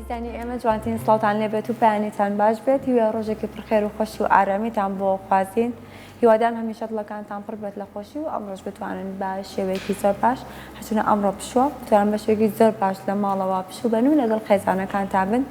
ئازیزانی ئێمە جوانترین سڵاوتان لێبێت و پەیانیتان باش بێت هیوای ڕۆژێکی پڕخێر و خۆشی و ئارامیتان بۆ خوازین هیوادارم هەمیشە دڵەکانتان پڕ بێت لە خۆشی و ئەمڕۆش بتوانن بە شێوەیەکی زۆر باش هەرچەندە ئەمڕۆ پشووە بتوانن بە شێوەیەکی زۆر باش لە ماڵەوە پشوو بەن و لەگەڵ خێزانەکانتان بن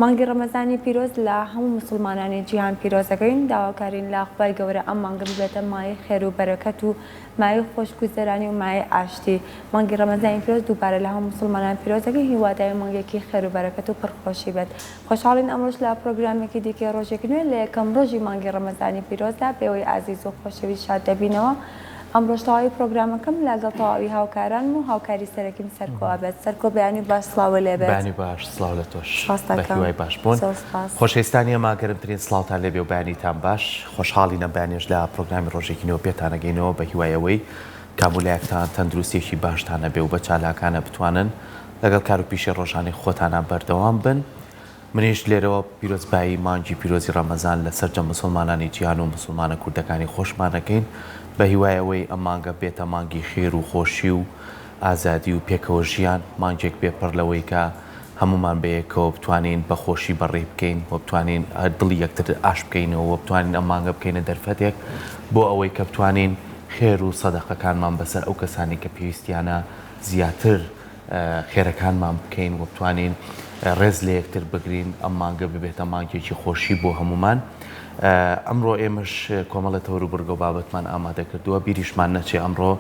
مانگی ڕەمەزانی پیرۆز لە هەموو موسڵمانانی جیهان پیرۆز دەکەین داواکارین لە خوای گەورە ئەم مانگە ببێتە مایەی خێر و بەرەکەت و مایەی خۆشگوزەرانی و مایەی ئاشتی مانگی ڕەمەزانی پیرۆز دووبارە لە هەموو موسڵمانان پیرۆز دەکەین هیوادارین مانگێکی خێر و بەرەکەت و پڕ خۆشی بێت خۆشحاڵین ئەمڕۆش لە پڕۆگرامێکی دیکەی ڕۆژێکی نوێ لە یەکەم ڕۆژی مانگی ڕەمەزانی پیرۆزدا بەئێوەی ئازیز و خۆشەویست شاد دەبینەوە. ئەمڕۆش تەواوی پڕۆگرامەکەم لەگەڵ تەواوی هاوکارانم و هاوکاری سەرەکیم سەرکۆ ئەبێت. سەرکۆ بەیانی باش سڵاوە لێ بێت. بەیانی باش سڵاو لە تۆش سپاست بە دەکەم. هیوای باش بوون. زۆر سپاس. خۆشەویستانی ئێمە گەرمترین سڵاوتان لێ بێ و بەیانیتان باش. خۆشحاڵین ئەم بەیانیەش لە پڕۆگرامی ڕۆژێکی نوێ پێتان ئەگەینەوە بە هیوای ئەوەی کام و لایەکتان تەندروستیەکی باشتان هەبێ و بە چالاکانە بتوانن لەگەڵ کار و پیشەی ڕۆژانەی خۆتانا بەردەوام بن. منیش لێرەوە پیرۆزبایی مانگی پیرۆزی ڕەمەزان لە سەرجەم موسڵمانانی جیهان و موسڵمانە کوردەکانی خۆشمان ئەکەین بە هیوای ئەوەی ئەم مانگە بێتە مانگی خێر و خۆشی و ئازادی و پێکەوە ژیان، مانگێک بێ پڕ لەوەی کە هەموومان بەیەکەوە بتوانین بە خۆشی بەڕێی بکەین و بتوانین دڵی یەکتر ئاش بکەینەوە و بتوانین ئەم مانگە بکەینە دەرفەتێک بۆ ئەوەی کە بتوانین خێر و سەدەقەکانمان بەسەر ئەو کەسانەی کە پێویستیانە زیاتر خێرەکانمان بکەین و بتوانین ڕێز لە یەکتر بگرین، ئەم مانگە ببێتە مانگێکی خۆشی بۆ هەموومان. ئەمڕۆ ئێمەش کۆمەڵە تەور و بڕگە و بابەتمان ئامادە کردووە، بیریشمان نەچێ ئەمڕۆ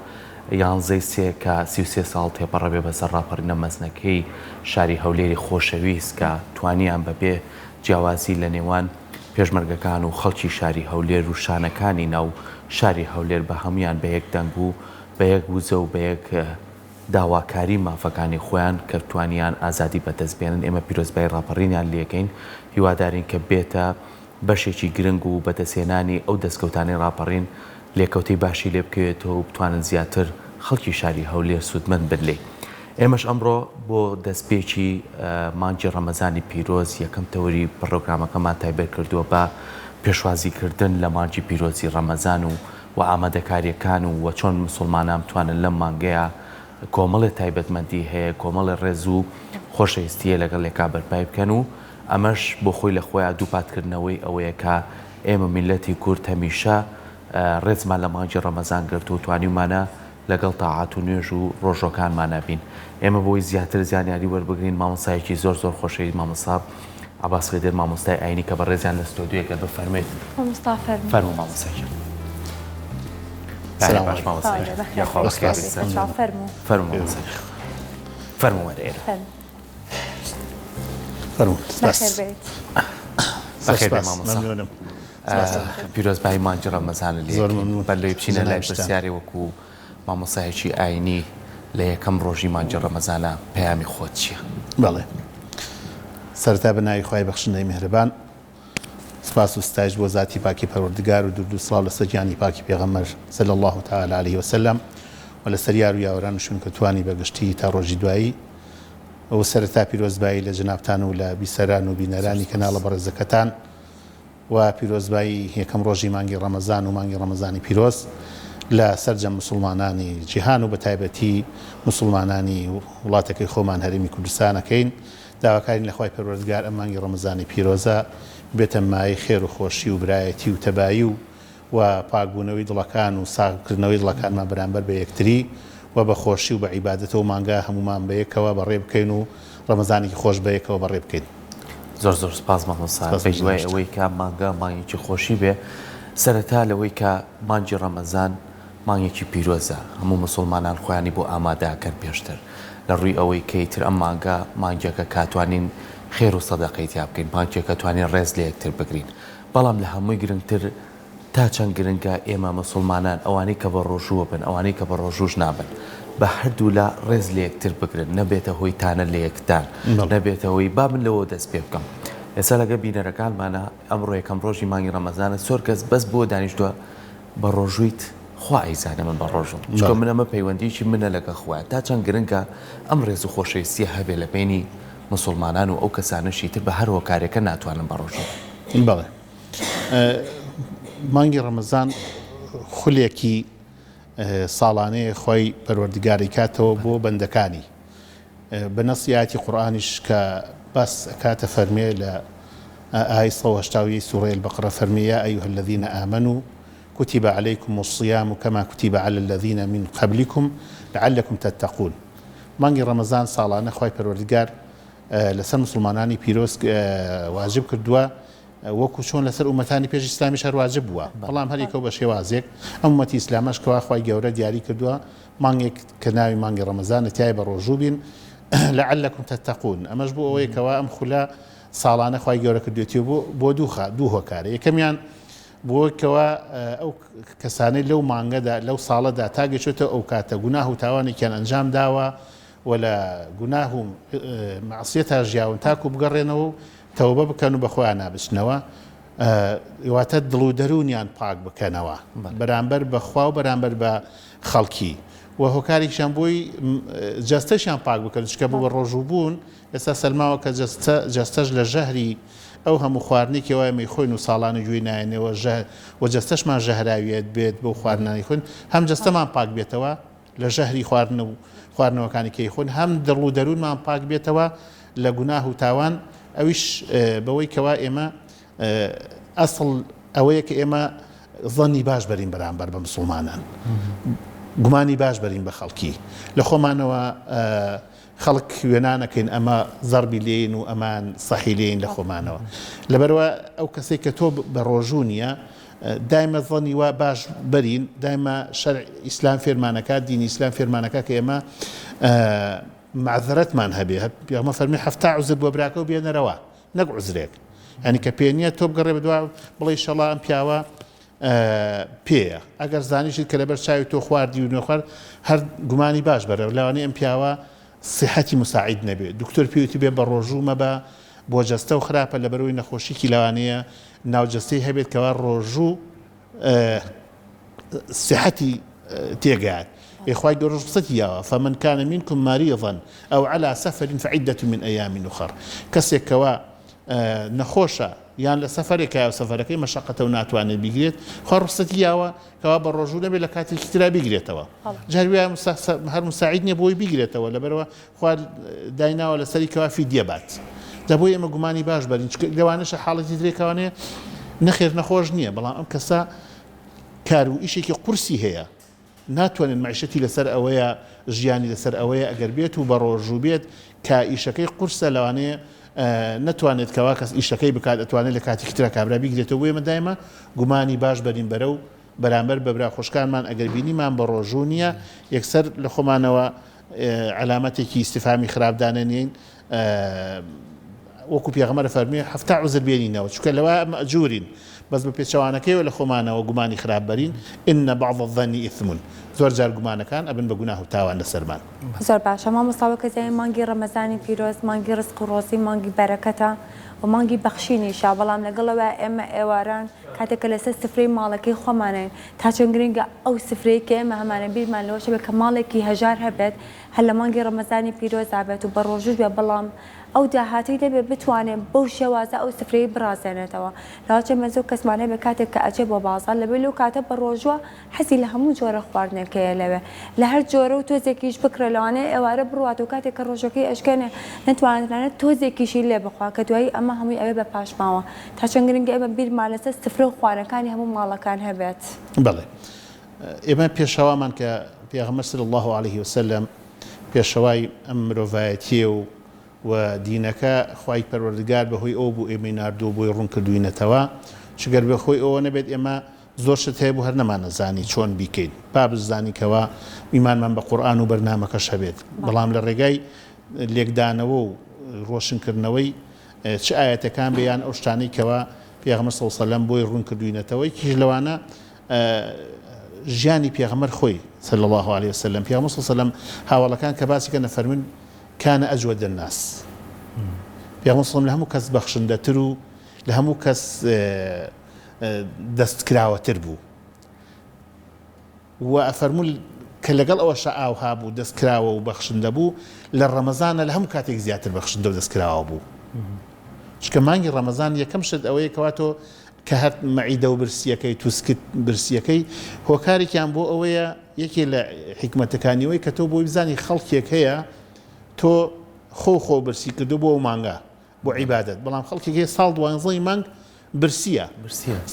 یانزەی سێ کە 33 ساڵ تێپەڕە بێ بەسەر ڕاپەڕینە مەزنەکەی شاری هەولێری خۆشەویست کە توانیان بە بێ جیاوازی لە نێوان پێشمەرگەکان و خەڵکی شاری هەولێر و شانەکانی ناو شاری هەولێر بە هەموویان بە یەک دەنگ و بە یەک وزە و بە یەک داواکاری مافەکانی خۆیان کە توانیان ئازادی بەدەست بێنن، ئێمە پیرۆزبایی ڕاپەڕینیان لێکەین، هیوادارین کە بێتە بەشێکی گرنگ و بەدەستهێنانی ئەو دەستکەوتانەی ڕاپەڕین لێکەوتەی باشی لێ بکەوێتەوە و بتوانن زیاتر خەڵکی شاری هەولێر سوودمەند بن لێی. ئێمەش ئەمڕۆ بۆ دەستپێکی مانگی ڕەمەزانی پیرۆز یەکەم تەوەری پڕۆگرامەکەمان تایبەت کردووە بە پێشوازیکردن لە مانگی پیرۆزی ڕەمەزان و و ئامادەکاریەکان و وە چۆن مسوڵمانان بتوانن لەم مانگەیا کۆمەڵێ تایبەتمەندی هەیە کۆمەڵێ ڕێز و خۆشەویستیە لەگەڵ یەکا بەرپای بکەن و ئەمەش بۆ خۆی لە خۆیا دووپات کردنەوەی ئەوەیە کە ئێمە میللەتی کورد هەمیشە ڕێزمان لە مانگی ڕەمەزان گرتووە و توانیومانە لەگەڵ تاعات و نوێژ و ڕۆژوەکانمانا بین. ئێمە بۆی زیاتر زانیاری وەربگرین مامۆستایەکی زۆر زۆر خۆشەویست مامۆستا عەباس خدر مامۆستای ئاینی کە بەڕێزیان لە ستۆدیۆیە گەر بفەرموێت. مامۆستا فەرموو. فەرموو مامۆستا گیان. سلام باش مامۆستا گیان. یاخوا بەخێر بێیت سەرچاو. فەرموو. فەرموو مامۆستا گیان. فەرموو وەرە ئێرە. فەرموو. فەرموو. بەخێر بێیت. بەخێر بێی مامۆستا. مەمنونم. پیرۆزبایی مانگی ڕەمەزانت لێ زۆر ئەکەین. مەمنون. بەر لەوەی بچینە لای جەنابیشتان. پرسیارێ وەکوو مامۆستایەکی ئاینی لە یەکەم ڕۆژی مانگی ڕەمەزانا پەیامی خۆت چیە؟ بەڵێ سەرەتا بە ناوی خوای بەخشندەی میهرەبان سوپاس و ستایش بۆ زاتی پاکی پەروەردگار و دورد و سڵاو لەسەر گیانی پاکی پێغەمبەر صلی اللە تعالی علیه وسلم و لەسەر یار و یاوەران و شوێنکەوتوانی بە گشتی تا ڕۆژی دوایی و سەرەتا پیرۆزبایی لە جەنابتان و لە بیسەران و زۆر بینەرانی سوپاس. کەناڵە بەڕێزەکەتان و پیرۆزبایی یەکەم ڕۆژی مانگی ڕەمەزان و مانگی ڕەمەزانی پیرۆز لە سەرجەم موسڵمانانی جیهان و بەتایبەتی موسڵمانانی وڵاتەکەی خۆمان هەرێمی کوردستان ئەکەین. داواکارین لە خوای پەروەردگار ئەم مانگی ڕەمەزانی پیرۆزە ببێتە مایەی خێر و خۆشی و برایەتی و تەبایی و و پاکبوونەوەی دڵەکان و ساغکردنەوەی دڵەکانمان بەرامبەر بە یەکتری و بە خۆشی و بە عیبادەتەوە مانگە هەموومان بەیەکەوە بەڕێ بکەین و ڕەمەزانێکی خۆش بەیەکەوە بەڕێ بکەین. زۆر زۆر سوپاس مامۆستا سپاس بە هیوای بۆ ئەوەی کە مانگە مانگێکی خۆشی بێ سەرەتا لەوەی کە مانگی ڕەمەزان مانگێکی پیرۆزە هەموو موسوڵمانان خۆیانی بۆ ئامادە ئەکەن پێشتر لە ڕووی ئەوەی کە ئیتر ئەم مانگە مانگێکە کە توانین خێر و سەدەقەی تیا بکەین مانگێکە توانین ڕێز لە یەکتر بگرین بەڵام لە هەمووی گرنگتر تا چەند گرنگە ئێمە موسوڵمانان ئەوانەی کە بە ڕۆژووە بن ئەوانەی کە بە ڕۆژووش نابن بە هەردوولا ڕێز لە یەکتر بگرن نەبێتە هۆی تانە لە یەکدان نەبێتە هۆی با من لەوە دەست پێ بکەم ئێستا لەگە بینەرەکانمانە ئەمڕۆ یەکەم ڕۆژی مانگی ڕەمەزانە زۆر کەس بەس بۆ دانیشتووە بە ڕۆژوویت خوا ئەیزانێ من بە ڕۆژووم چونکە من ئەمە پەیوەندیی منە لەگە خوایە تا چەند گرنگە ئەم ڕێز و خۆشەویستیە هەبێ لە بەینی موسوڵمانان و ئەو کەسانەشی تر بە هەر هۆکارێکە ناتوانن بە ڕۆژوو بن. بەڵێ مانگی ڕەمەزان خولێکی ساڵانەیە خوای پەروەردگار ئەیکاتەوە بۆ بەندەکانی بە نەسی ئایەتی قورئانیش کە. باس ئەکات ئەفەرموێ لە ئای 180 ی سوڕەی البقرە فەرمی یا ایها الذین آمنوا کتب علیکم الصیام کما کتب علی الذین من قبلکم لعلکم تتقون مانگی ڕەمەزان ساڵانە خوای پەروەردگار لەسەر موسڵمانانی پیرۆز واجب کردووە وەکو چۆن لەسەر ئومەتانی پێش ئیسلامیش هەر واجب بووە بەڵام هەریەکەو بە شێوازێک ئەم ئومەتی ئیسلامەش کەوا خوای گەورە دیاری کردووە مانگێک کە ناوی مانگی ڕەمەزانە تیای بە ڕۆژوو بین لعلکم تتقون ئەمەش بۆ ئەوەیە کەوا ئەم خولە ساڵانە خوای گەورە کردوێتی بۆ بۆ دوو دوو هۆکارە یەکەمیان بۆ کەوا ئەو کەسانەی لەو مانگەدا لەو ساڵەدا تا گەشتە ئەو کاتە گوناه و تاوانێکیان ئەنجام داوە و لە گوناه و مەعسیەتا ژیاون تاکو بگەڕێنەوە و تەوبە بکەن و بە خۆیانا بچنەوە واتە دڵ و دەروونیان پاک بکەنەوە بەرامبەر بە خوا و بەرامبەر بە خەڵکی و هۆکارێکیان بۆی جەستەشیان پاک بکەن چکە بۆ بە ڕۆژوو بوون ئێستا سەلماوە کە جەستە جەستەش لە ژەهری ئەو هەموو خواردنێکی وای مەیخۆین و ساڵانە گوێی نایەنەوە ژە و جەستەشمان ژەهراویەت بێت بەو خواردنانەی خۆین هەم جەستەمان پاک بێتەوە لە ژەهری خواردن و خواردنەوەکانی کە ئەیخۆین هەم دڵ و دەروونمان پاک بێتەوە لە گوناه و تاوان ئەویش بەوەی کەوا ئێمە ئەسڵ ئەوەیە کە ئێمە زەنی باش بەرین بەرامبەر بە مسوڵمانان گومانی باش بەرین بە خەڵکی لە خۆمانەوە خەڵک وێنا نەکەین ئەمە زەربی لێین و ئەمان سەحی لێین لە خۆمانەوە لەبەرئەوە ئەو کەسەی کە تۆ بە ڕۆژوو نییە دایمە زەنی وا باش بەرین دایمە شەرع ئیسلام فێرمانەکات دینی ئیسلام فێرمانەکە کە ئێمە مەعزەرەتمان هەبێ پێغەمبەر فەرمی 70 عوزر بۆ براکە و بێنەرەوە نەک عوزرێک یعنی کە پێ نییە تۆ بگەڕێ بەدوا بڵێ شەڵا ئەم پیاوە پێیە ئەگەر زانیشت کە لەبەر چاوی تۆ خواردی و نەخوارد هەر گومانی باش بەرە لەوانەیە ئەم پیاوە سیحەتی مساعید نەبێ دکتۆر پێی وتبێ بە ڕۆژوو مەبە بۆ جەستە و خراپە لەبەرئەوەی نەخۆشیکی لەوانەیە ناو جەستەی هەبێت کەوا ڕۆژوو سیحەتی تێگات ئێ خوای گەورە ڕوخسەتی یاوە فمن کان منکم مریضا او علی سفر فعدة من ایام اخر کەسێک کەوا نەخۆشە یان لە سەفەرێکایە و سەفەرەکەی مەشەقەتە و ناتوانێت بیگرێت، خوا ڕوخسەتی یاوە کەوا بە ڕۆژوو نەبێت لە کاتێکی ترا بیگرێتەوە. جاری وایە هەر مساعید نییە بۆی بیگرێتەوە لەبەرئەوە خوا دایناوە لەسەری کەوا فیدیە بات. جا بۆیە ئێمە گومانی باش بەرین چونکە لەوانەشە حاڵەتی ترێ کەوانەیە نەخێر نەخۆش نییە بەڵام ئەم کەسە کار و ئیشێکی قورسی هەیە ناتوانێت مەعیشەتی لەسەر ئەوەیە ژیانی لەسەر ئەوەیە ئەگەر بێت و بەڕۆژوو بێت کە ئیشەکەی قورسە لەوانەیە نەتوانێت کەوا کەس ئیشەکەی بکات ئەتوانێت لە کاتێکی ترا کابرا بیگرێتەوە بۆیە ئێمە دایمە گومانی باش بەرین بەرەو بەرامبەر بە برا خوشکانمان ئەگەر بینیمان بەڕۆژوو نییە یەکسەر لە خۆمانەوە عەلامەتێکی ئیستیفهامی خراپ دانەنێین وەکو پێغەمبەر فەرمووی 70 عوزر بێنینەوە چونکە لەوە مەئجورین بەس بە پێچەوانەکەیەوە لە خۆمانەوە گومانی خراپ بەرین ان بعض الظن اثم زۆر جار گومانەکان ئەبن بە گوناه و تاوان لەسەرمان. زۆر باشە مامۆستا وەک ئەزانین مانگی ڕەمەزانی پیرۆز مانگی ڕزق و ڕۆزی مانگی بەرەکەتە و مانگی بەخشینیشە بەڵام لەگەڵ ئەوەیا ئێمە ئێواران کاتێک کە لەسەر سفرەی ماڵەکەی خۆمانین تا چەند گرنگە ئەو سفرەی کە ئێمە هەمانە بیرمان لەوەش هەبێت کە ماڵێکی هەژار هەبێت هەر لە مانگی ڕەمەزانی پیرۆزا بێت و بەڕۆژووش بێت بەڵام ئەو داهاتەی نەبێت بتوانێت بەو شێوازە ئەو سفرەی بڕازێنێتەوە لەوانەیە ئێمە زۆر کەسمان هەبێت کاتێک کە ئەچێت بۆ بازاڕ لەبێ لەو کاتە بەڕۆژووە حەزی لە هەموو جۆرە خواردنێک هەیە لەوێ لە هەر جۆرە و تۆزێکیش بکڕێ لەوانەیە ئێوارە بڕوات و کاتێک کە ڕۆژەکەی ئەشکێنێ نەتوانێت تەنانەت تۆزێکیشی لێ بخوا کە دوایی ئەمە هەمووی ئەبێ بە پاشماوە تا چەند گرنگە ئێمە بیرمان لەسەر سفرە و خوانەکانی هەموو ماڵەکان هەبێت. بەڵێ ئێمە پێشەوامان کە پێغەمبەر صلی اللە علیه وسلم پێشەوای ئەم مرۆڤایەتیە و و دینەکە خوای پەروەردگار بەهۆی ئەو بوو ئێمەی ناردووە بۆی ڕوون کردووینەتەوە چ گەر بێ خۆی ئەوە نەبێت ئێمە زۆر شت هەیە بوو هەر نەمانەزانی چۆن بیکەین با بزانین کەوا ئیمانمان بە قورئان و بەرنامەکەش هەبێت بەڵام لە ڕێگای لێکدانەوە و ڕۆشنکردنەوەی چ ئایەتەکان بێ یان ئەو شتانەی کەوا پێغەمبەر صلی اللە علیه و سلم بۆی ڕوون کردووینەتەوە یەکیش لەوانە ژیانی پێغەمبەر خۆی صلی اللە علیه وسلم پێغەمبەر صلی اللە علیه وسلم هاوەڵەکان کە باسی کەن دەفەرموون کان اجود الناس پێغەمبەر صلی اللە علیه وسلم لە هەموو کەس بەخشندەتر و لە هەموو کەس دەست کراوەتر بوو و ئەفەرموو کە لەگەڵ ئەوەشا ئاوها بوو دەست کراوە و بەخشندە بوو لە ڕەمەزانە لە هەموو کاتێک زیاتر بەخشندە و دەست کراوە بوو چونکە مانگی ڕەمەزان یەکەم شت ئەوەیە کەوا تۆ کە هەر مەعیدە و برسیەکەی توسکت برسیەکەی هۆکارێکیان بۆ ئەوەیە یەکێ لە حیکمەتەکانی ئەوەی کە تۆ بۆی بزانی خەڵکێک هەیە تۆ خۆ خۆ برسی کردو بۆ ئەو مانگە. بۆ عیبادەت بەڵام خەڵکێک هەیە ساڵ دوانزەی مانگ برسیە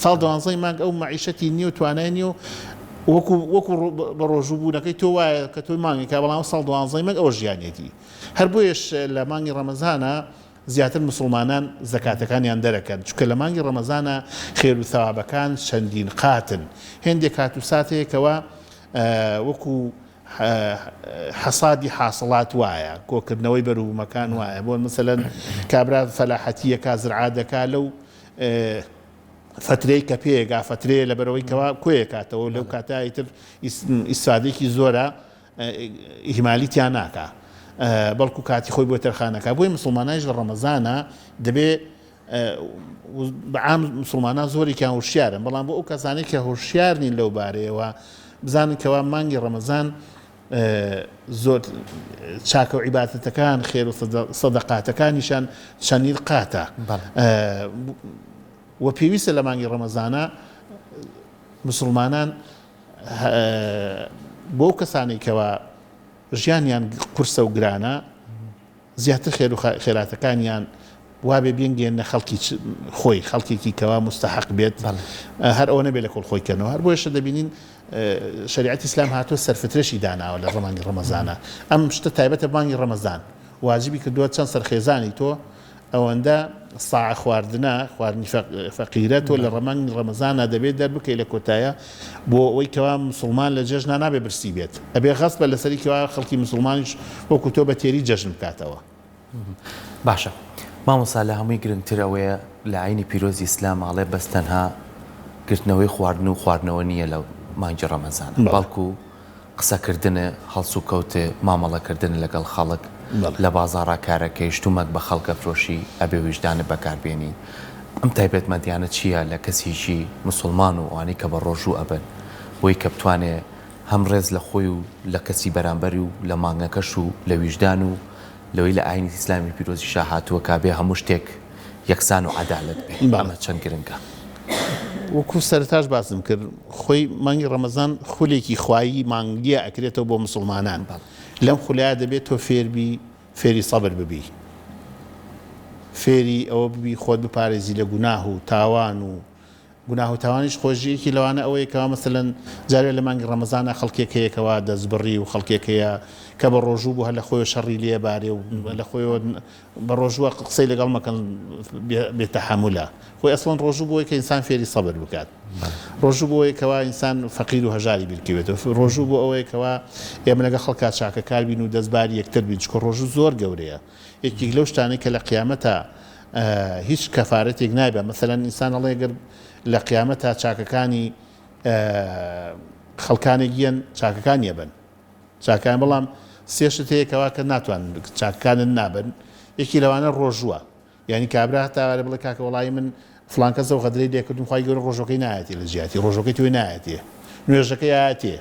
ساڵ دوانزەی مانگ ئەو مەعیشەتی نیە و توانای نیە و وەکو وەکو بە ڕۆژوو بوونەکەی تۆ وایە کە تۆی مانگێکە بەڵام ساڵ دوانزەی مانگ ئەوە ژیانێتی هەر بۆیەش لە مانگی ڕەمەزانە زیاتر مسوڵمانان زەکاتەکانیان دەرەکەن چونکە لە مانگی ڕەمەزانە خێر و ثەوابەکان چەندین قاتن هێندێک کات و سات هەیە کەوا وەکو حەسادی حاسڵات وایە کۆکردنەوەی بەروبوومەکان وایە بۆ مەسەلەن کابرا فەلاحەتیەکە زرعا دەکا لەو فترەی کە پێگا فترەیە لەبەرەوەی کەوا کۆیەکاتەوە لەو کاتە ئیتر ئیسفادێکی زۆرە ئیهمالی تیا ناکا بەڵکو کاتی خۆی بۆ تەرخانەکە بۆی مسلمانانیش لە ڕەمەزانە دەبێ بەعام مسلمانان زۆرێکیان هۆشیارن بەڵام بۆ ئەو کەسانەی کە هۆشیار نین لەو بارەیەوە بزانن کەوا مانگی ڕەمەزان زۆر چاکە و عیبادەتەکان خێر و سەدەقاتەکانیشان چەندین قاتە و پێویستە لە مانگی ڕەمەزانە مسلمانان بۆ ئەو کەسانەی کەوا ژیانیان قورسە و گرانە زیاتر خێر و خێراتەکانیان وابێ بینگەێنە خەڵکی خۆی خەڵکێکی کەوا مستحق بێت هەر ئەوە نەبێ لە کۆڵ خۆی کەنەوە هەر بۆیشە دەبینین شریعەتی ئیسلام هاتووە سەرفترەشی داناوە لە ڕەمانگی ڕەمەزانە ئەم شتە تایبەتە مانگی ڕەمەزان واجبی کردووە چەند سەرخێزانی تۆ ئەوەندە ساعە خواردنە، خواردنی فەقیرە، تۆ لە ڕەمانگی ڕەمەزانا دەبێت دەربکەی لە کۆتایە بۆ ئەوەی کەوا موسڵمان لە جەژنا نابێ برسی بێت ئەبێ غەسبە لەسەری کەوا خەڵکی موسڵمانیش وەکو تۆ بە تێری جەژن بکاتەوە. باشە مامۆستا لە هەمووی گرنگتر ئەوەیە لە ئاینی پیرۆزی ئیسلام ئەڵێ بەس تەنها گرتنەوەی خواردن و خواردنەوە نییە لە مانگی ڕەمەزان بەڵکو قسەکردن، هەڵسوکەوت، مامەڵەکردن لەگەڵ خەڵک، لە بازاڕا کارەکەی، شتومەک بە خەڵک ئەفرۆشی، ئەبێ ویژدانت بەکار بێنی. ئەم تایبەتمەندیانە چییە لە کەسێکی موسڵمان و ئەوانەی کە بە ڕۆژوو ئەبن بۆی کە بتوانێ هەم ڕێز لە خۆی و لە کەسی بەرامبەری و لە مانگەکەش و لە ویژدان و لەوەی لە ئاینی ئیسلامی پیرۆزیشا هاتووە کە ئەبێ هەموو شتێک یەکسان و عەدالەت بێ ئەمە چەند گرنگە؟ وەکو سەرەتاش باسم کرد خۆی مانگی ڕەمەزان خولێکی خوایی مانگیە ئەکرێتەوە بۆ مسوڵمانان لەم خولایە دەبێت تۆ فێربی فێری سەبر ببی فێری ئەوە ببی خۆت بپارێزی لە گوناه و تاوان و گوناه و تاوانیش خۆش یەکی لەوانە ئەوەیە کەوا مەسەلەن جارێ لە مانگی ڕەمەزانا خەڵکێک هەیە کەوا دەستبڕی و خەڵکێک هەیە کە بە ڕۆژوو بوو هەر لە خۆیەوە شەڕی لێ بارێ و لە خۆیەوە بە ڕۆژووە قسەی لەگەڵ مەکەن بێ تەحەمولە خۆی ئەسڵەن ڕۆژوو بۆیە کە ئینسان فێری سەبر بکات ڕۆژوو بۆیە کەوا ئینسان فەقیر و هەژاری بیرکەوێتەوە ڕۆژوو بۆ ئەوەیە کەوا ئێمە لەگەڵ خەڵکا چاکەکار بین و دەستباری یەکتر بین چونکە ڕۆژوو زۆر گەورەیە یەکێک لەو شتانەی کە لە قیامەتا هیچ کەفارەتێک نایبا مەسەلەن ئینسان ئەڵێ گەر لە قیامەتا چاکەکانی خەڵکانێک یەن چاکەکان یەبن چاکان بەڵام سێشت هەیە کەوا کە ناتوان چاکەکانت نابن یەکی لەوانە ڕۆژووە یعنی کابرا هەتا وارە بڵێ کاکە وەڵی من فڵان کەسە و غەدرەی لێکردم خوای گەورە ڕۆژەکەی نایەتێ لە جیاتی ڕۆژەکەی تۆی نایەتێ نوێژەکەی ئایەتێ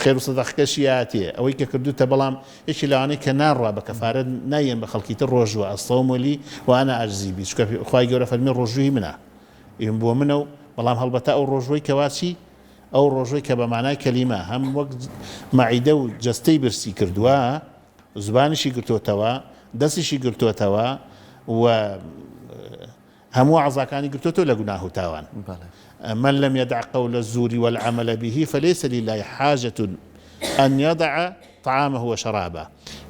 خێر و سەدەقەکەشی یاتێ ئەوەی کە کردوتە بەڵام یەکی لەوانەی کە ناڕوا بە کەفارەت نایەن بە خەڵکی تر ڕۆژوە الصوم لی وانا اجزی به چونکە خوای گەورە فەرمی ڕۆژووی منە ئیم بۆ منە و بەڵام هەڵبەتە ئەو ڕۆژوەی کەوا چی ئەو ڕۆژوەی کە بە مانای کەلیمە هەم وەک مەعیدە و جەستەی برسی کردووە زبانیشی گرتۆتەوە دەستیشی گرتۆتەوە و هەموو ئەعزاکانی گرتۆتەوە لە گوناه و تاوان. من لم یدع قول الزور والعمل به فلیس لله حاجة ان یضع طعامه وشرابه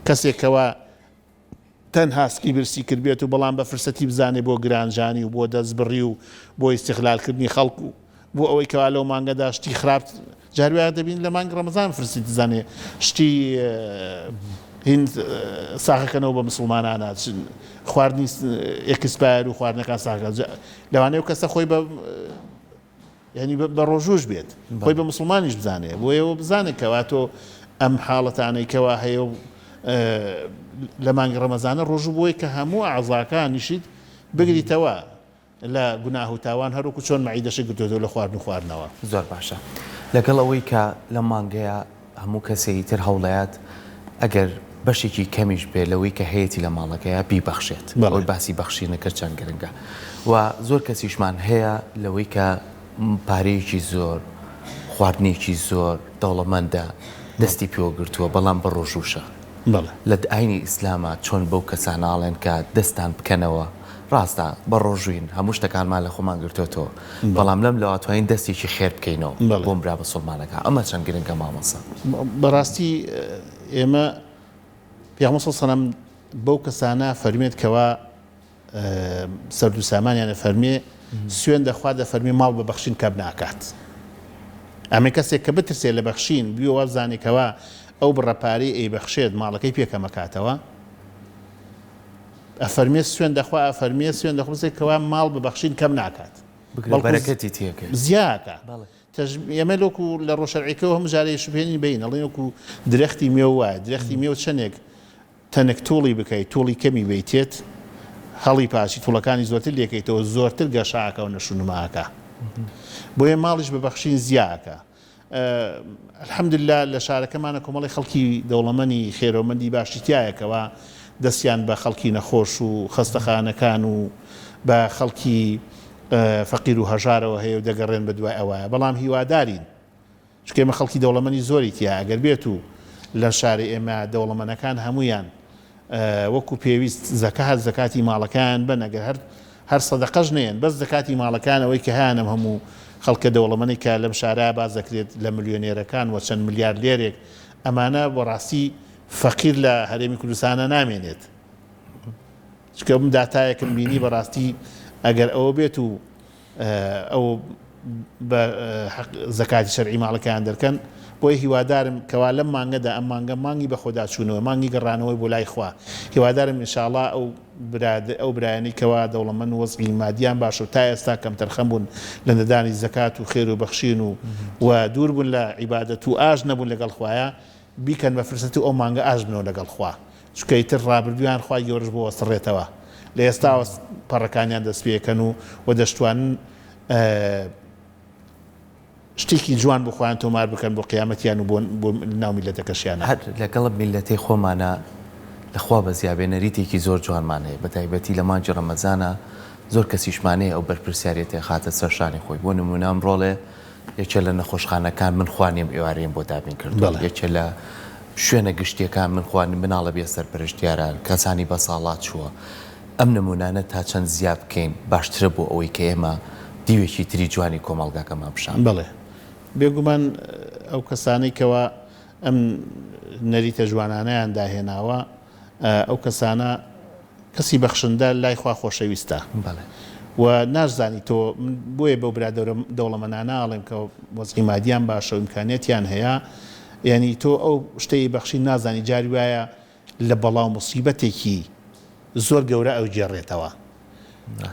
کەسێک کەوا تەنها سکی برسی کردبێت و بەڵام بە فرسەتی بزانێ بۆ گرانجانی و بۆ دەستبڕی و بۆ ئیستغلالکردنی خەڵک و بۆ ئەوەی کەوا لەو مانگەدا شتی خراپ جار وایە دەبین لە مانگی ڕەمەزان فرسی دزانێ شتی هین ساغەکەنەوە بە مسلمانانە خواردنی expire و خواردنەکان ساغە لەوانەیە و کەسە خۆی بە یعنی بە ڕۆژوش بێت خۆی بە مسلمانیش بزانێ بۆ ئێوە بزانێت کەوا تۆ ئەم حاڵەتانەی کەوا هەیە و لە مانگی ڕەمەزانە ڕۆژوو بۆی کە هەموو ئەعزاکانیشیت بگریتەوە لە گوناه و تاوان هەروەکو چۆن مەعیدەشی گرتۆتەوە لە خواردن و خواردنەوە. زۆر باشە لەگەڵ ئەوەی کە لەم مانگەیا هەموو کەسێ ئیتر هەوڵەیات ئەگەر بەشێکی کەمیش بێ لەوەی کە هەیەتی لە ماڵەکەیا بیبەخشێت ئەوەی باسی بەخشینە کرد چەند گرنگە و زۆر کەسیشمان هەیە لەوەی کە پارەیەکی زۆر خواردنێکی زۆر دەوڵەمەندە دەستی پێوە گرتووە بەڵام بە ڕۆژووشە. بەڵێ. لە ئاینی ئیسلاما چۆن بەو کەسانە ئەڵێن کە دەستان بکەنەوە؟ ڕاستە بە ڕۆژووین هەموو شتەکانمان لە خۆمان گرتۆتەوە بەڵام لەم لەوە توانین دەستێکی خێر بکەینەوە بۆ برا بسوڵمانەکە ئەمە چەند گرنگە مامۆستا؟ بەڕاستی ئێمە پێغەمبەر صلی اللە علیە وسلم بەو کەسانە فەرمێت کەوا سەرد و سامانیان ئەفەرمێ سوێن دەخوا دەفەرمێ ماڵ بە بەخشین کەم ناکات ئەمە کەسێک کە بترسێ لە بەخشین بیوە وابزانێ کەوا ئەو بڕە پارەی ئەیبەخشێت ماڵەکەی پێ کەمەکاتەوە ئەفەرمێ سوێن دەخوا ئەفەرمێ سوێن دەخوا کەوا ماڵ بە بەخشین کەم ناکات بگرە بەرەکەتی تێکەی زیاکە ئێمە لۆکو لە ڕۆشەرعیکەوە هەموو جارێ شوبهێنین بین ئەڵێن وەکو درەختی مێو وایە درەختی مێو چەندێک تەنک توڵی بکەی توڵی کەمی بەیتێت هەڵی پاچی توڵەکانی زۆرتر لێکەیتەوە زۆرتر گەشە ئەکا و نەشونما ئەکا بۆیە ماڵیش بە بەخشین زیا ئەکا الحمدللە لە شارەکەمانە کۆمەڵی خەڵکی دەوڵەمەنی خێرۆمەندی باشی تایە کەوا دەستیان بە خەڵکی نەخۆش و خەستەخانەکان و بە خەڵکی فەقیر و هەژارەوە هەیە و دەگەڕێن بە دوای ئەوایە بەڵام هیوادارین چونکە ئێمە خەڵکی دەوڵەمەنی زۆری تیایە ئەگەر بێت و لە شاری ئێمە دەوڵەمەنەکان هەموویان وەکو پێویست زەکات زەکاتی ماڵەکەیان بەن ئەگەر هەر هەر سەدەقەش نەیەن بەس زەکاتی ماڵەکان ئەوەی کە هەیانە هەموو خەڵکە دەوڵەمەنی کە لەم شارە باس دەکرێت لە ملیۆنێرەکان و چەند ملیاردێرێک ئەمانە بەڕاستی فەقیر لە هەرێمی کوردستانە نامێنێت چونکە من داتایەکم بینی بەڕاستی ئەگەر ئەوە بێت و ئەو بە حەق زەکاتی شەرعی ماڵەکەیان دەرکەن بۆیە هیوادارم کەوا لەم مانگەدا ئەم مانگە مانگی بەخۆداچوونەوە مانگی گەڕانەوەی بۆ لای خوا هیوادارم ان شاء اللە ئەو ئەو برایانەی کەوا دەوڵەمەند و وەزعی مادیان باشە و تا ئێستا کەمتەرخەم بوون لە نەدانی زەکات و خێر و بەخشین و و دوور بوون لە عیبادەت و ئاش نەبوون لەگەڵ خوایە بیکەن بە فرسەت و ئەو مانگە ئاش بنەوە لەگەڵ خوا چونکە ئیتر ڕابردوویان خوای گەورەش بۆ ئەسڕێتەوە لە ئێستاوە پەڕەکانیان دەست پێکەن و و دەشتوانن شتێکی جوان بۆ خۆیان تۆمار بکەن بۆ قیامەتیان و بۆ ناو میلەتەکەشیانە. هەر لەگەڵ میللەتەی خۆمانا لە خوا بەزیابێ نەریتێکی زۆر جوانمان هەیە بەتایبەتی لە مانگی ڕەمەزانا زۆر کەسیشمان هەیە ئەو بەرپرسیاریەتە ئەخاتە سەر شانی خۆی بۆ نمونە ئەمڕۆڵێ یەکێ لە نەخۆشخانەکان من خوانیم ئێوارەیم بۆ دابین کردووە، بەڵێ. یەکێ لە شوێنە گشتیەکان من خوانیم مناڵە بێ سەرپەرشتیارە، کەسانی بەساڵاچووە. ئەم نموونانە تا چەند زیا بکەین باشترە بۆ ئەوەی کە ئێمە دیوێکی تری جوانی کۆمەڵگاکەمان پیشان بدەین. بەڵێ. بێگومان ئەو کەسانەی کەوا ئەم نەریتە جوانانەیان داهێناوە، ئەو کەسانە کەسی بەخشندە لای خوا خۆشەویستە و ناشزانی تۆ من بۆیە بەو برادەرە دەوڵەمەنانە ئەڵێم کە وەزعی مادیان باشە و ئیمکانیەتیان هەیە یعنی تۆ ئەو شتەی بەخشی نازانی جاری وایە لە بەڵا و موسیبەتێکی زۆر گەورە ئەو گێڕێتەوە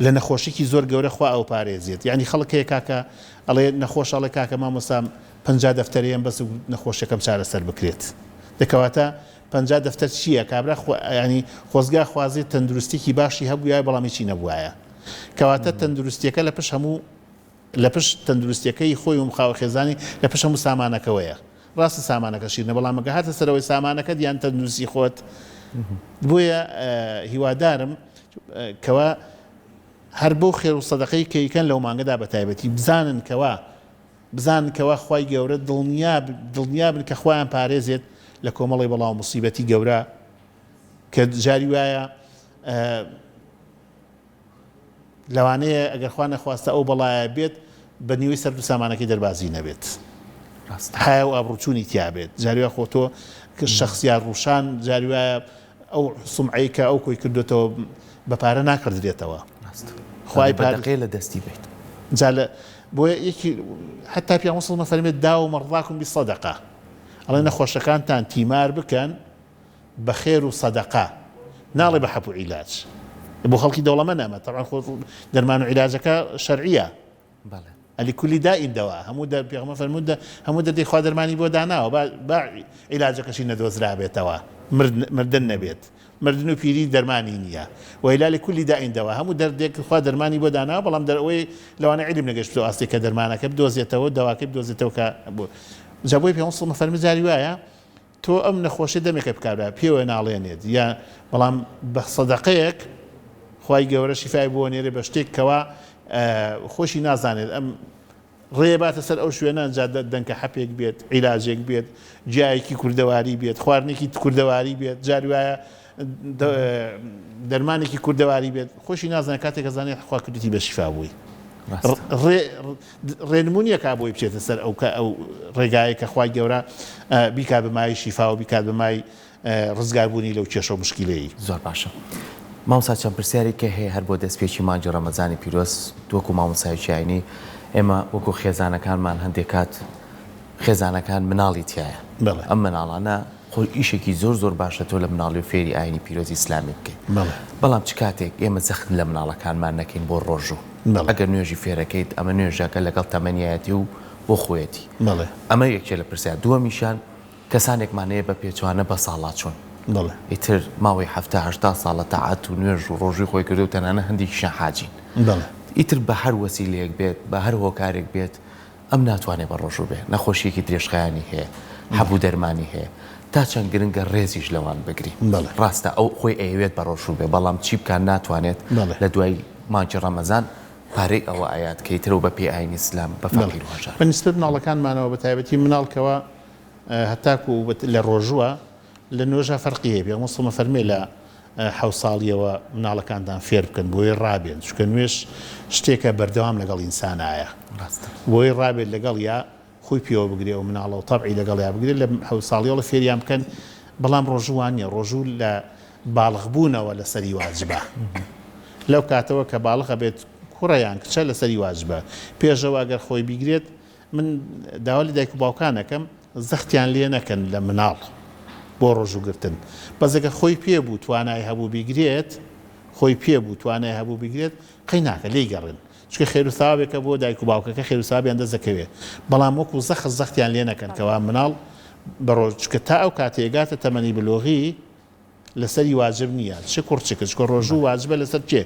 لە نەخۆشیکی زۆر گەورە خوا ئەو پارێزێت یعنی خەڵک هەیە کاکە ئەڵێ نەخۆش ئەڵێ کاکە مامۆسام 50 دەفتەرەیەم بەس نەخۆشیەکەم چارەسەر بکرێت دەکەواتە 50 دەفتەر چییە کابرا خۆ یانی خۆزگا خوازێ تەندروستیکی باشی هەبووایە بەڵام هیچی نەبوایە کەواتە تەندروستیەکە لە پشت هەموو لە پشت تەندروستیەکەی خۆی و خاوە خێزانی لە پشت هەموو سامانەکەوەیە ڕاستە سامانەکە شیرنە بەڵام ئەگەر هاتە سەرەوەی سامانەکەت یان تەندروستی خۆت بۆیە هیوادارم کەوا هەر بەو خێر و سەدەقەی کە یکەن لەو مانگەدا بە تایبەتی بزانن کەوا بزانن کەوا خوای گەورە دڵنیا دڵنیا بن کە خوایان پارێزێت لە کۆمەڵی بەڵا و موسیبەتی گەورە کە جاری وایە لەوانەیە ئەگەر خوا نەخواستە ئەو بەڵایە بێت بە نیوەی سەرت و سامانەکەی دەربازی نەبێت حیا و ئابڕوچوونی تیا بێت جاری وایە خۆ تۆ شەخسیار ڕوشان جاری وایە ئەو سومعەی کە ئەو کۆی کردوێتەوە بە پارە ناکڕدرێتەوە خوای پارەکەی لە دەستی بێت جا لە بۆیە یەکی حتا پیامبەر صلی الله فەرمێت داو مەڕضاکم بالصدقە ئەڵێ نەخۆشەکانتان تیمار بکەن بە خێر و سەدەقە ناڵێ بە حەپ و عیلاج بۆ خەڵکی دەوڵەمەند ئەمە تەبعەن خۆ دەرمان و عیلاجەکە شەرعیە بەڵێ. لکل داء دواء هەموو دە پێغەمبەر فەرموو دە هەموو دەردێک خوا دەرمانی بۆ داناوە با با عیلاجەکەشی نەدۆزرابێتەوە مرد مردن نەبێت مردن و پیری دەرمانی نییە وإلا لكل داء دواء هەموو دەردێک خوا دەرمانی بۆ داناوە بەڵام دەرەوەی لەوانە عیلم نەگەشتوە ئاستێک کە دەرمانەکە بدۆزێتەوە دەواکەی بدۆزێتەوە کە بۆ جا بۆی پێغەمبەر صلی اللە فەرموو جاری وایە تۆ ئەم نەخۆشیە دەمێکە کابرا پێوە ناڵێنێت یا بەڵام بە سەدەقەیەک خوای گەورە شیفای بۆ نێرێ بە شتێک کەوا خۆشی نازانێت ئەم. ڕێ باتە سەر ئەو شوێنە جا دەنکە حەپێک بێت، عیلاجێک بێت، گیایەکی کوردەواری بێت، خواردنێکی کوردەواری بێت، جاری وایە دەرمانێکی کوردەواری بێت، خۆشی نازانێت کاتێک ئەزانێت خوا کردوویەتی بە شیفا بۆی. ڕێ ڕێنمونیەکا بۆی بچێتە سەر ئەو کە ئەو ڕێگایە کە خوای گەورە بیکات بە مایەی شیفا و بیکات بە مای ڕزگاربوونی لەو کێشە و مشکیلەی. زۆر باشە مامۆستا چەند پرسیارێک کە هەیە هەر بۆ دەستپێکی مانگی ڕەمەزانی پیرۆز وەکو مامۆستایەکی ئاینی ئێمە وەکو خێزانەکانمان هەندێک کات خێزانەکان مناڵی تیایە بەڵێ. ئەم مناڵانە خۆ ئیشێکی زۆر زۆر باشە تۆ لە مناڵی و فێری ئاینی پیرۆزی ئیسلامی بکەیت بەڵێ. بەڵام چ کاتێک ئێمە زەخت لە مناڵەکانمان نەکەین بۆ ڕۆژوو بەڵێ. ئەگەر نوێژی فێرەکەیت ئەمە نوێژەکە لەگەڵ تەمەنیایەتی و بۆ خۆیەتی بەڵێ. ئەمە یەکێ لە پرسیار دووەمیشیان کەسانێکمان هەیە بە پێچەوانە بەساڵاچوون بەڵێ. ئیتر ماوەی حەفتا هەشتا ساڵە تاعەت و نوێژ و ڕۆژووی خۆی کردووە و تەنانەت هەندێکیشیان حاجین بەڵێ. ئیتر بە هەر وەسیلەیەک بێت بە هەر هۆکارێک بێت ئەم ناتوانێ بە ڕۆژوو بێ، نەخۆشییەکی درێژخایەنی هەیە، حەب و دەرمانی هەیە، تا چەند گرنگە ڕێزیش لەوان بگری. بەڵێ. ڕاستە ئەو خۆی ئەیەوێت بە ڕۆژوو بێ، بەڵام چی بکات ناتوانێت، بەڵێ. لە دوای مانگی ڕەمەزان پارەی ئەوە ئەیات کە ئیتر ئەو بە پێی ئایینی ئیسلام بە بەڵێ. فەقیر و هەژار. بە نیسبەت مناڵەکانمانەوە بە تایبەتی مناڵ کەوا هەتاکوو لە ڕۆژووە لە نوێژا فەرقی هەیە پێغەمبەر صلی اللە فەرمووی لە حەوت ساڵیەوە مناڵەکانتان فێر بکەن بۆی ڕابێن چونکە نوێژ شتێکە بەردەوام لەگەڵ ئینسانایە بۆی ڕابێت لەگەڵیا خۆی پێوە بگرێ و مناڵە و تەبعی لەگەڵیا بگرێت لە حەوت ساڵیەوە فێریان بکەن بەڵام ڕۆژوو وان نییە ڕۆژوو لە باڵغ بوونەوە لەسەری واجبە لەو کاتەوە کە باڵغ ئەبێت کوڕە یان کچە لەسەری واجبە پێشەوە ئەگەر خۆی بیگرێت من داوا لە دایک و باوکان ئەکەم زەختیان لێ نەکەن لە مناڵ بۆ ڕۆژوو گرتن بەس ئەگەر خۆی پێ بوو توانای هەبوو بیگرێت خۆی پێ بوو توانای هەبوو بیگرێت قەی ناکە لێی گەڕێن چونکە خێر و سەوابێکە بۆ دایک و باوکەکە خێر و سەوابیان دەست دەکەوێ بەڵام وەکو زەخت زەختیان لێ نەکەن کەوا مناڵ بە ڕۆژ چونکە تا ئەو کاتەی ئەگاتە تەمەنی بلوغی لەسەری واجب نییە چ کوڕ چ کچ، ڕۆژوو واجبە لەسەر کێ؟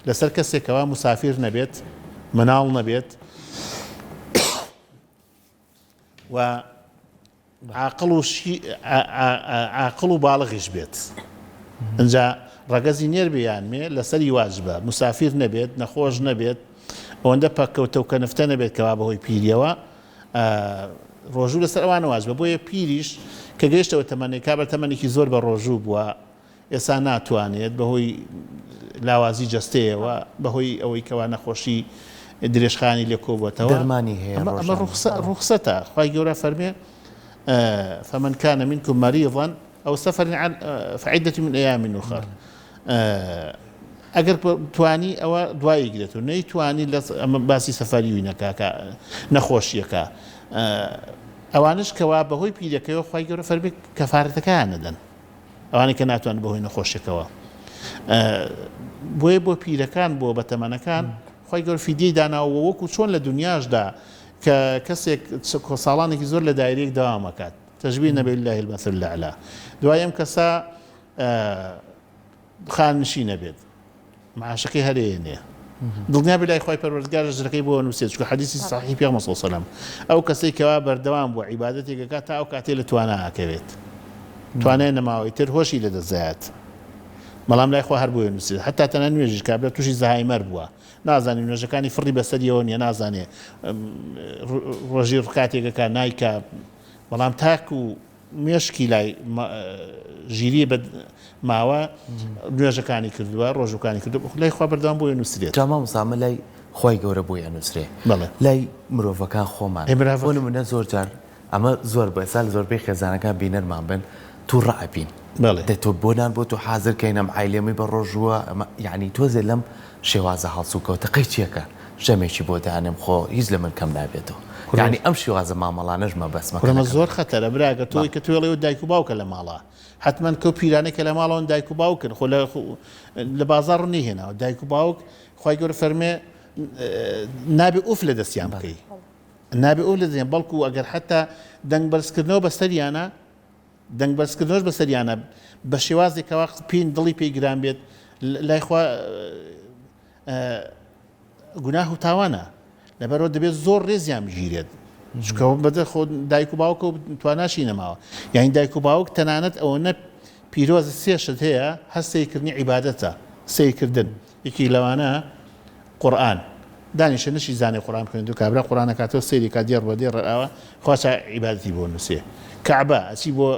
لەسەر کەسێک کەوا موسافیر نەبێت، مناڵ نەبێت و عاقڵ و عاقڵ و باڵغیش بێت. ئینجا ڕەگەزی نێر بێ یان مێ لەسەری واجبە، موسافیر نەبێت، نەخۆش نەبێت، ئەوەندە پەککەوتە و کەنفتە نەبێت کەوا بەهۆی پیریەوە ڕۆژوو لەسەر ئەوانە واجبە بۆیە پیریش کە گەیشتەوە تەمەنێک کابرا تەمەنێکی زۆر بە ڕۆژوو بووە ئێستا ناتوانێت بەهۆی لاوازی جەستەیەوە بەهۆی ئەوەی کەوا نەخۆشی درێژخایەنی لێ کۆبووەتەوە دەرمانی هەیە ئەمە ئەمە ڕوخسە ڕوخسەتە خوای گەورە فەرمێ فمن كان منكم مريضا أو سفر فعدة من أيام أخر ئەگەر توانی ئەوە دوایی گرێت و نەیتوانی لە ئەمە باسی سەفەری وی نەکا کە نەخۆشیەکە ئەوانش کەوا بەهۆی پیرەکەیەوە خوای گەورە فەرمی کەفارەتەکەیان نەدەن ئەوانەی کە ناتوان بەهۆی نەخۆشیەکەوە بۆیە بۆ پیرەکان بۆ بەتەمەنەکان خوای گەورە فیدیەی داناوە وەکو چۆن لە دنیاشدا کە کەسێک ساڵانێکی زۆر لە دایرەیەک دەوامەکات تەشبیه نەبێ لله المثل الاعلى دوای ئەم کەسە خانەنشین ئەبێت معاشەکەی هەر ئەیەنێ دڵنیا بێ لای خوای پەروەردگار ئەجرەکەی بۆ ئەنووسێت چونکە حەدیسی سەحیحی پێغەمبەر صلی اللە علیه وسلم ئەو کەسەی کەوا بەردەوام بووە عیبادەتێک ئەکات تا ئەو کاتەی لە توانا ئەکەوێت توانای نەماوە ئیتر هۆشی لەدەست دەیات بەڵام لای خوا هەر بۆی ئەنووسێت حەتا تەنها نوێژیش کابرا تووشی زەهایمەر بووە نازانێ نوێژەکانی فڕی بەسەریەوە نییە نازانێ ڕۆژی ڕکاتێک ئەکا نایکا بەڵام تاکو مێشکی لای ژیری بە ماوە نوێژەکانی کردووە ڕۆژووکانی کردووە لای خوا بەردەوام بۆی ئەنووسرێت. جا مامۆستا ئەمە لای خوای گەورە بۆی ئەنووسرێ بەڵێ. لای مرۆڤەکان خۆمان ئەی مرۆڤ بۆ نموونە زۆر جار ئەمە زۆر بە ئێستا لە زۆربەی خێزانەکان بینەرمان بن تووڕە ئەبین بەڵێ. دە تۆ بۆ نان بۆ تۆ حازر کەین ئەم عایلەمەی بە ڕۆژووە ئەمە یەعنی تۆزێ لەم شێوازە هەڵسوکەوتە قەی چیەکە ژەمێکی بۆ دانێم خۆ هیچ لە من کەم نابێتەوە یانی ئەم شێوازە مامەڵانەش مەبەستمە کورە مە زۆر خەتەرە برا گەر تۆی کە تۆی ئەڵێ دایک و باوکە لە ماڵا حەتمەن کەو پیرانەی کە لە ماڵەوەن دایک و باوکن خۆ لە لە بازاڕ نەیهێناوە دایک و باوک خوای گەورە فەرمێ نابێ ئوف لە دەستیان بکەی نابێ ئوف لە دەستیان بەڵکو ئەگەر حەتا دەنگ بەرزکردنەوە بەسەریانە دەنگ بەرزکردنەوەش بەسەریانە بە شێوازێک کەوا پێی دڵی پێی گران بێت لای خوا گوناه و تاوانە لەبەرەوە دەبێت زۆر ڕێزیان بگیرێت چونکە بەدە خۆ دایک و باوکە و تواناشی نەماوە یعنی دایک و باوک تەنانەت ئەوە نە پیرۆز سێشت هەیە هەر سەیرکردنی عیبادەتە سەیرکردن یەکی لەوانە قورئان. دانیشە نەشی زانێ قورئان بخوێنێتەوە کابرا قورئان ئەکاتەوە سەیری کا دێڕ بە دێڕ ئاوا خوا چا عیبادەتی بۆ نووسێ کەعبە ئەچی بۆ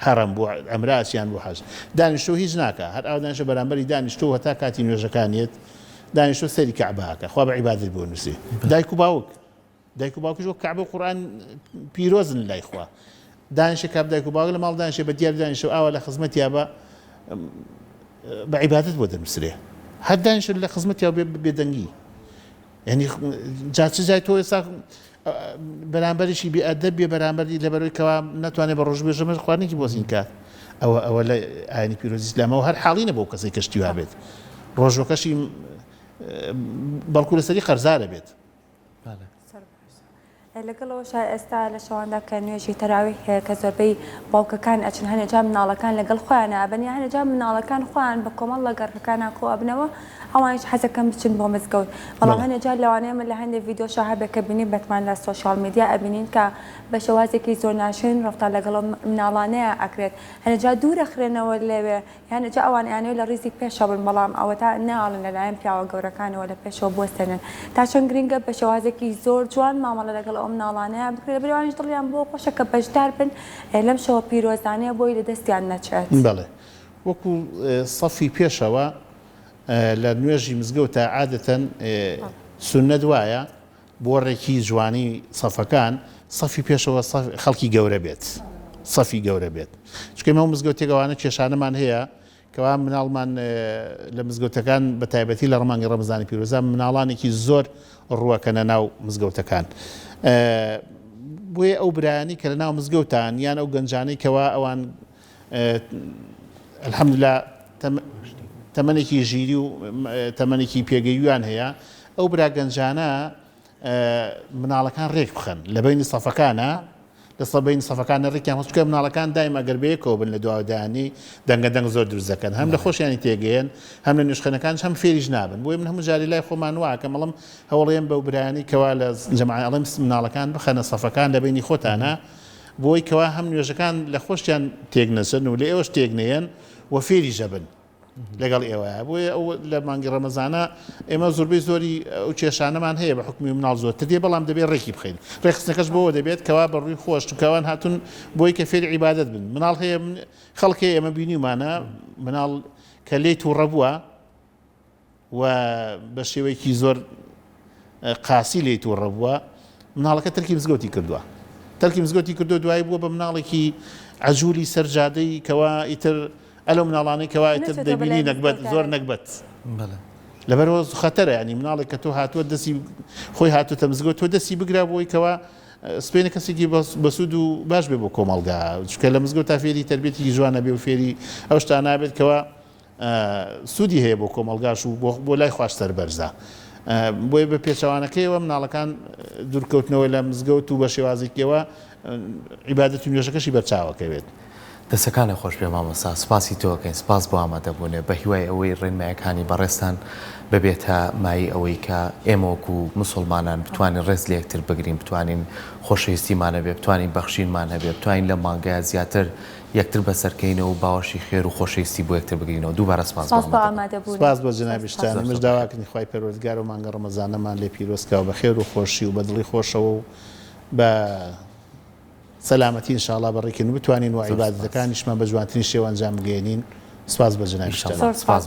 حەرەم بۆ عەمرە ئەچی یان بۆ حەج دانیشتوو هیچ ناکا هەر ئاوا دانیشە بەرامبەری دانیشتوو هەتا کاتی نوێژەکانیەت دانیشتوو سەیری کەعبە ئەکا خوا بە عیبادەت بۆ نووسێ دایک و باوک دایک و باوکیش وەک کەعبە و قورئان پیرۆزن لای خوا دانیشە کاپ دایک و باوک لە ماڵ دانیشە بە دیار دانیشە و ئاوا لە خزمەتیا بە بە عیبادەت بۆ دەنووسرێ هەر دانیشە لە خزمەتیا بێ بێدەنگی یعنی جا چ جای تۆ ئێستا بەرامبەریشی بێ ئەدەب بێ بەرامبەری لەبەرەوەی کەوا ناتوانێت بە ڕۆژ بێژە مەش خواردنێکی بۆ زین کات ئەوە ئەوە لە ئاینی پیرۆزی ئیسلامەوە هەر حاڵی نەبوو کەسێک کەشتی وا بێت ڕۆژەکەشی بەڵکو لەسەری قەرزارە بێت لەگەڵ ئەوەشا ئێستا لە شەواندا کە نوێژی تەراویح هەیە کە زۆربەی باوکەکان ئەچن هەنێ جار مناڵەکان لەگەڵ خۆیان ئەبەن یا هەنێ جار مناڵەکان خۆیان بە کۆمەڵ لە گەڕەکەکانا کۆ ئەبنەوە ئەوانیش حەزەکەن بچن بۆ مزگەوت بەڵام هەنێ جار لەوانەیە من لە هەندێ ڤیدیۆشا هەبێ کە بینیبتمان لە social media ئەبینین کە بە شێوازێکی زۆر ناشرین ڕەفتار لەگەڵ ئەو مناڵانەیا ئەکرێت هەنێ جار دوور ئەخرێنەوە لەوێ یان جا ئەوان ئەیانەوێت لە ڕیزی پێشەوە بن بەڵام ئەوەتا ناڵن لەلایەن پیاوە گەورەکانەوە لە پێشەوە بوەستێنن تا چەند گرنگە بە شێوازێکی زۆر جوان مامەڵە لەگەڵ ئەو مناڵانەیان بکرێت لەبەر ئەوانیش دڵیان بۆ خۆشە کە بەشدار بن لەم شەوە پیرۆزانەیە بۆی لە دەستیان نەچێت. بەڵێ وەکو سەفی پێشەوە لە نوێژی مزگەوتا عادەتەن سوننەت وایە بۆ ڕێکی جوانی سەفەکان سەفی پێشەوە خەڵکی گەورە بێت سەفی گەورە بێت چونکە ئێمە مزگەوتێک ئەوانە کێشانەمان هەیە کەوا مناڵمان لە مزگەوتەکان بە تایبەتی لە ڕمانگی ڕەمەزانی پیرۆزە مناڵانێکی زۆر ڕووەکەنە ناو مزگەوتەکان بۆیە ئەو برایانی کە لە ناو مزگەوتان یان ئەو گەنجانەی کەوا ئەوان الحمدلله تەمەنێکی ژیری و تەمەنێکی پێگەیویان هەیە ئەو برا گەنجانە مناڵەکان ڕێک بخەن لە بینی سەفەکانە لە سەبین سەفەکانە ڕێکیان هەستکە مناڵەکان دایم ئەگەر بەیەکەوە بن لە دواودانی دەنگە دەنگ زۆر دروست دەکەن هەم لە خۆشیانی تێگەیەن هەم لە نوێژخوێنەکانش هەم فێریش نابن بۆیە من هەموو جاری لای خۆمان واکەم ئەڵم هەوڵێن بەو برایانی کەوا لە جەماعە ئەڵێم مناڵەکان بخەنە سەفەکان لە بینی خۆتانە بۆی کەوا هەم نوێژەکان لە خۆشیان تێک نەچن و لە ئێوەش تێک نەیەن و فێریش ئەبن لەگەڵ ئێوەیە بۆیە ئەو لە مانگی ڕەمەزانە ئێمە زۆربەی زۆری ئەو کێشانەمان هەیە بە حکومی مناڵ زۆرتر دێ بەڵام دەبێت ڕێکی بخەین ڕێکخستنەکەش بۆوە دەبێت کەوا بە ڕووی خۆش چونکەوان هاتون بۆی کە فێری عیبادەت بن مناڵ هەیە خەڵک هەیە ئێمە بینیومانە مناڵ کە لێی تووڕە بووە و بە شێوەیەکی زۆر قاسی لێی تووڕە بووە مناڵەکە تەرکی مزگەوتی کردووە تەرکی مزگەوتی کردو دوایی بووە بە مناڵێکی عجولی سەر جادەی کەوا ئیتر ئەلو مناڵانەی کەوا ئیتر دەبینی نەگبەت زۆر نەگبەت لەبەرەوە خەتەرە ینی مناڵێک کە تۆ هاتووە دەستی خۆی هاتووتە مزگەوت تۆ دەستی بگرا بۆی کەوا سپێنە کەسێکی بەسوود و باش بێ بۆ کۆمەڵگا چونکە لە مزگەوت تا فێری تربیەتێکی جوانە بێ و فێری ئەو شتانە نابێت کەوا سوودی هەیە بۆ کۆمەڵگاش و بۆ لای خواش سەربەرزە. بۆیە بە پێچەوانەکەیەوە مناڵەکان دوورکەوتنەوە لە مزگەوت و بە شێوازێکیەوە عیبادەت و نوێژەکەشی بەرچاوەکەوێت. دەستەکانت خۆش بێ مامۆستا سوپاسی تۆ ئەکەین سوپاس بۆ ئامادەبوونت بە هیوای ئەوەی ڕێنمایەکانی بەڕێزتان ببێتە مایەی ئەوەی کە ئێمە وەکو موسوڵمانان بتوانین ڕێز لە یەکتر بگرین بتوانین خۆشەویستیمان هەبێ بتوانین بەخشینمان هەبێ بتوانین لەم مانگەیا زیاتر یەکتر بەسەرکەینەوە و باوەشی خێر و خۆشەویستی بۆ یەکتر بگرینەوە. دووبارە سپاس بۆ سپاس بۆ ئامادەبوونت. ئامادەبوونت. سپاس بۆ جەنابیشتان. سپاس. ئێمەش داواکەین خوای پەروەردگار ئەو مانگە ڕەمەزانەمان لێ پیرۆز کا و بە خێر و خۆشی و بە دڵی خۆشەوە و بە سەلامەتی ان شاء اللە بەڕێکەین و بتوانین و زۆر سپاس. عیبادەتەکانیشمان بە جوانترین شێوە ئەنجام بگەیەنین. سپاس بۆ جەنابیشتان. زۆر سپاس. سپاس.